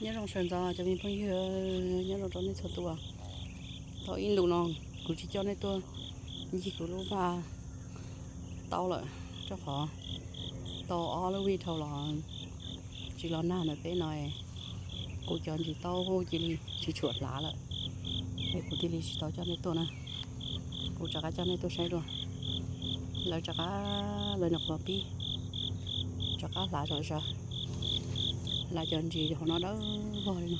Nyob zoo sawv ntxov cov me phooj ywg, nyob zoo rau nej txhua tus. Tau ib ntus no kuv tsis coj nej tuaj ncig kuv lub vaj taub lawm, rau qhov tau ob lub vij dhau los tsis los nag ntawm peb no, kuv cov ntsis taub cia li tsis tshuam hlav lawm, es kuv thiaj li tsis tau coj nej tuaj na. Kuv rov qab coj nej tuaj saib dua. Lawv rov qab, lawv nyuam qhuav pib rov qab hlav zom zaws. Hlav cov ntsis hauv no dawb vog li no.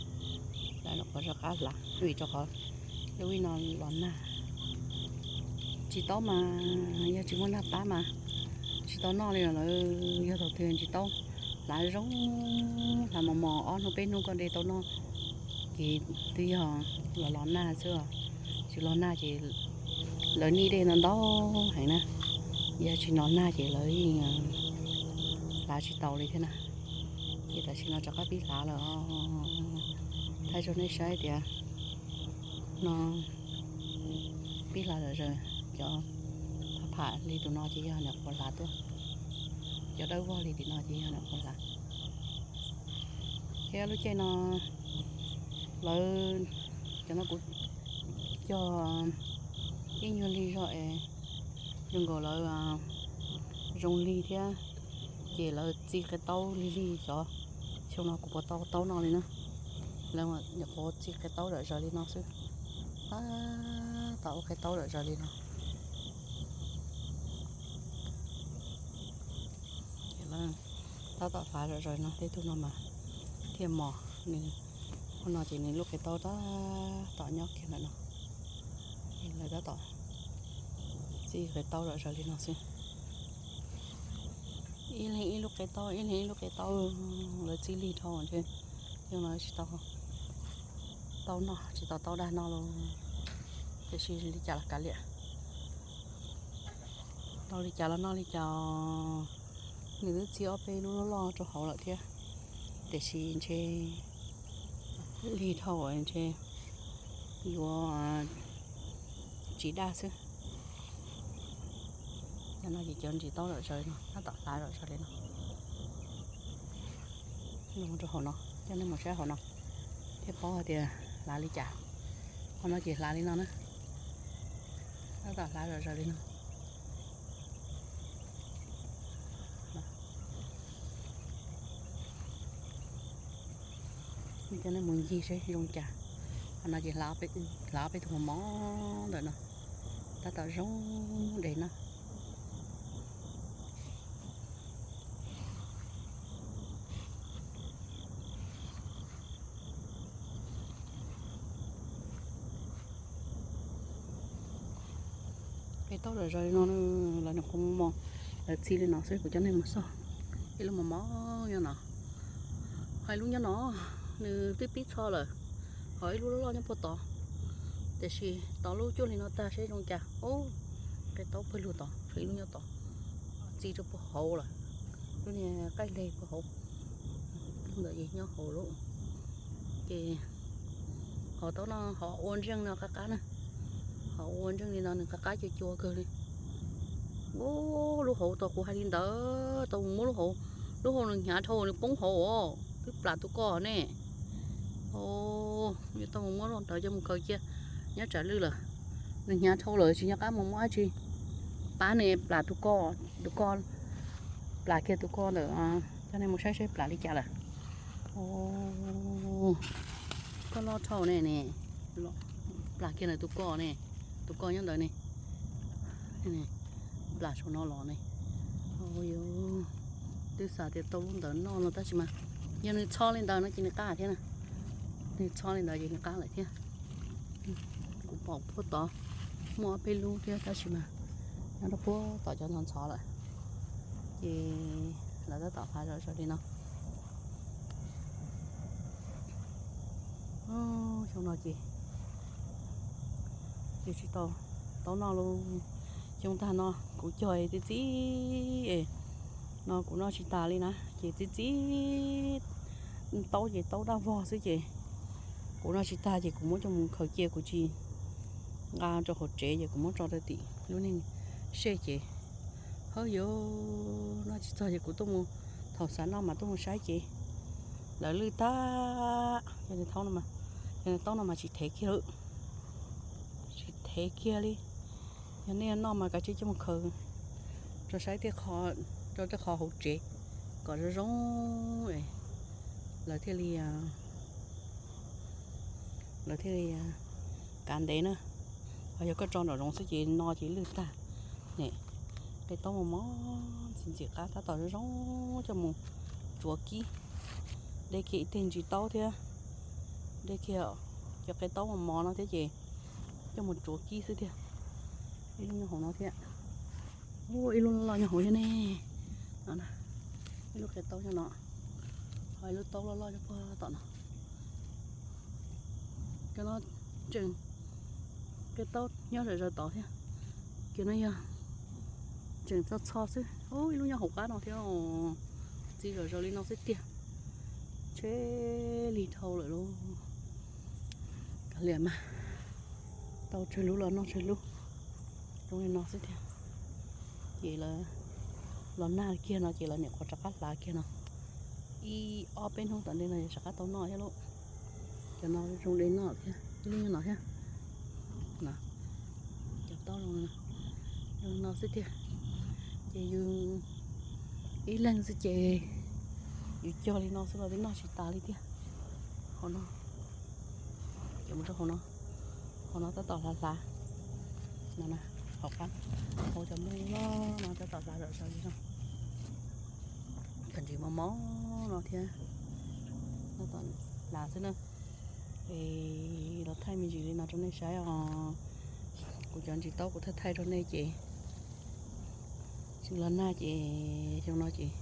Lawv nyuam qhuav rov qab hlav vim rau qhov lub vij no los nag. Ntsis taub mas yog tsis muaj nag pab mas tsis tau noj li os. Lawv yog thaum twg ntsis taub hlav zoo, hlav mos mos ob hnub peb hnub koj de tau noj ces twb yog los los nag xwb os. Tsis los nag ces lawv nij dej ntau ntau heev na. Yog tsis los nag ces lawv yeej hlav tsis tau li thiab na. Ces tam sim no rov qab pib hlav lawm os. Thaij rau nej saib tias no pib hlav zom zaws. Cov pham pham li tus no ces yog nyuam qhuav hlav tuaj, cov dawb vog li tim no ces yog nyuam qhuav hlav. Thiab lub caij no lawv, cov no kuv cog ib nyuag lig zog es zoo nkaus lawv zoo lig thiab, ces lawv txi qe taub lig lig xyov xyoo no kuv puas tau taub noj li na. Lawv nyuam qhuav txi qe taub zom zaws li no xwb, tab tom ua qe taub zom zaws li no. Tab tom hlav zom zaws no, tej tug no mas thiaj mos, nws, hnub no ces nws lub qe taub tab tom nyob kiag ntawm no. Lawv tab tom txi qe taub zom zaws li no xwb. Ib leeg ib lub qe taub, ib leeg ib lub qe taub, lawv txi lig dhau ntshe xyoo no tsis tau taub noj, tsis tau taub dag noj lauj. Tiam sis li cas los kav liam, tau li cas los noj li cas. Nws twb txi ob peb lub loj loj rau hauv lawm thiab, tiam sis ntshe lig dhau ntshe yuav tsis daj xwb. Cov no ces cov ntsis taub zom zaws no, tab tom hlav zom zaws li no. Mus rau hauv no, coj nej mus saib hauv no thiaj paub hais tias hlav li cas. Hauv no ces hlav li no na, tab tom hlav zom zaws li no. Coj nej mus ncig seb zoo cas. Qhov no ces hlav ob peb tug mos mos ntawm no, tab tom zoo de no. Qe taub zom zaws li no, lawv nyuam qhuav mos, lawv txi li no xwb, kuv coj nej mus xauj. Ib lub mos mos nyob no, ho ib lub nyob no, nws twb pib txho lawm, ho ib lub loj loj nyob puag tod. Tiam sis tov lub cuaj li no tag seb zoo cas. Ub, qe taub pawg lug tod, tshuav ib lub nyob tod, txi rau puag hauv lawm. Lub niag qaij leg puag hauv, lub ntawd ces nyob hauv lawm. Ces hov taub no hov ua ntseej no qab qab na, hov ua ntseej li no nws qab qab cua cua kawg li. Ub, lub hauv tod kuv hais li ntawd, tau mus muab lub hauv, lub hauv nws hnyav dhau nws poob hauv os, twb plam tus ko ne. Os, yuav tau mus muab lub ntawd coj mus khaws cia, nyob tsam lwj lawm. Nws hnyav dhau lawm tsis nco qab mus muab dab tsi pab nws plam tus ko, tus ko, plam kiag tus ko ntawm, coj nej mus saib seb plam li cas lawm. Os, koj loj dhau ne ne, plam kiag ntawm tus ko ne, tus ko nyob ntawd ne. Plam saum no los ne. Os, twb xav tias tau lub ntawd noj no tab sis mas yog nws txho li ntawd no ces nws qab thiab na. Nws txho li ntawd ces nws qab lawm thiab. Kuv pom puag tod muaj ob peb lub thiab tab sis mas nyob rau puag tom cov ntxhov ntxhov lawm. Ces lawv tab tom hlav zom zaws li no. Xyoo no ces, ces tsis tau taub noj lauj. Xyoo tag no kuv cog txi txi, no kuv noj tsis tas li na, ces txi txi taub ces taub daj vog xwb ces kuv noj tsis tag ces kuv muab coj mus khaws cia, kuv tsis nqa rau hauv tsev ces kuv muab tso rau tim lub neej sej ces hawb yuav noj tsis txog ces kuv tuaj mus, thaum xav noj mas tuaj mus saib ces Lawv lwj tag, cov niag taub no mas tsis thev kiag lawm, tsis thev kiag li. Yog nej yuav noj mas kav tsij coj mus khaws tso saib tej qho, rau tej qhov hauv tsev kom zoo zoo, lawv thiaj li, lawv thiaj li kav ntev na. Ho yog koj tso nraum zoov xwb ces no ces lwj tag. Ne, qe taub mos mos ntxim ntxim qab tab tom zoo zoo coj mus tsuav kib. De kiag ib teg ntsis taub thiab, de kiag cov qe taub mos mos no thiab ces coj mus tsuav kib xwb tiag. Ib lub nyob hauv no thiab. Ib lub loj loj nyob hauv thiab ne. Ib lub qe taub nyob no, ho ib lub taub loj loj nyob puag tom no. Cov no tseem, qe taub nyob zom zaws tod thiab. Cov no yog tseem txho txho xwb. Ib lub nyob hauv qab no thiab, txi zom zaws li no xwb tiag. Tsheb lig dhau lawm lauj. Kav liam mas, tau tsawg lub los noj tsawg lub. Zoo li no xwb tiag. Ces lawv los nag kiag no ces lawv nyuam qhuav rov qab hlav kiag no. Ib ob peb hnub tom ntej no yuav rov qab tau noj thiab lauj. Cov no zoo li no thiab, ib lub nyob no thiab. Cov taub zoo li no xwb tiag. Ces yus ib leeg xwb ces yus cog li no xwb los twb noj tsis tas li tiag. Hauv no, ces mus rau hauv no, hauv no tab tom hlav hlav no, hauv qab, hauv cov nplooj loj no tab tom hlav zom zaws li no. Cov ntsis mos mos no thiab, tab tom hlav xwb na. Es los thaij me ntsis li no rau nej saib os. Kuv cov ntsis taub kuv thaij thaij rau nej ces tsis los nag ces xyoo no ces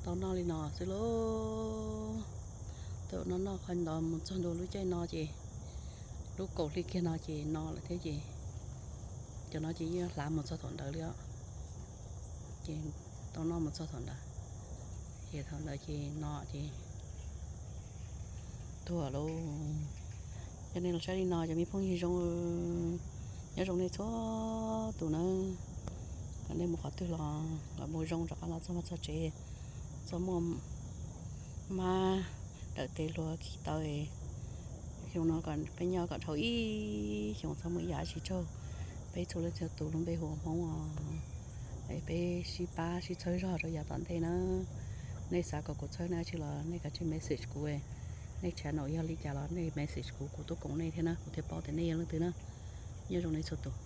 tau noj li no xwb lauj. Thaum no noj qhov ntawd mus txog ntua lub caij no ces lub kaum hli kiag no ces no lawm thiab ces cov no ces yeej hlav mus txog thaum ntawd li os. Ces tau noj mus txog thaum ntawd, ces thaum ntawd ces no ces tuag lauj. Cov nej los saib li no cov me phooj ywg zoo, nyob zoo nej txhua tus na. Kom nej mus qhov twg los kom mus zoo rov qab los txog vaj txog tsev, txhob muaj mab dawm tes hluas khi tau. Xyoo no kom peb nyob kom dhau ib xyoos txhob muaj ib yam dab tsi raug peb txhua leej txhua tus lub npe hu ua Hmoob os. Es peb sib pab sib txhawb zog rau yav tom ntej na. Nej xav kom kuv txhawb nej dab tsi los nej kav tsij message kuv. Nej channel yog li cas los nej message kuv, kuv tuaj koom nej thiab na, kuv thiaj paub tias nej yog leej twg na. Nyob zoo nej txhua tus.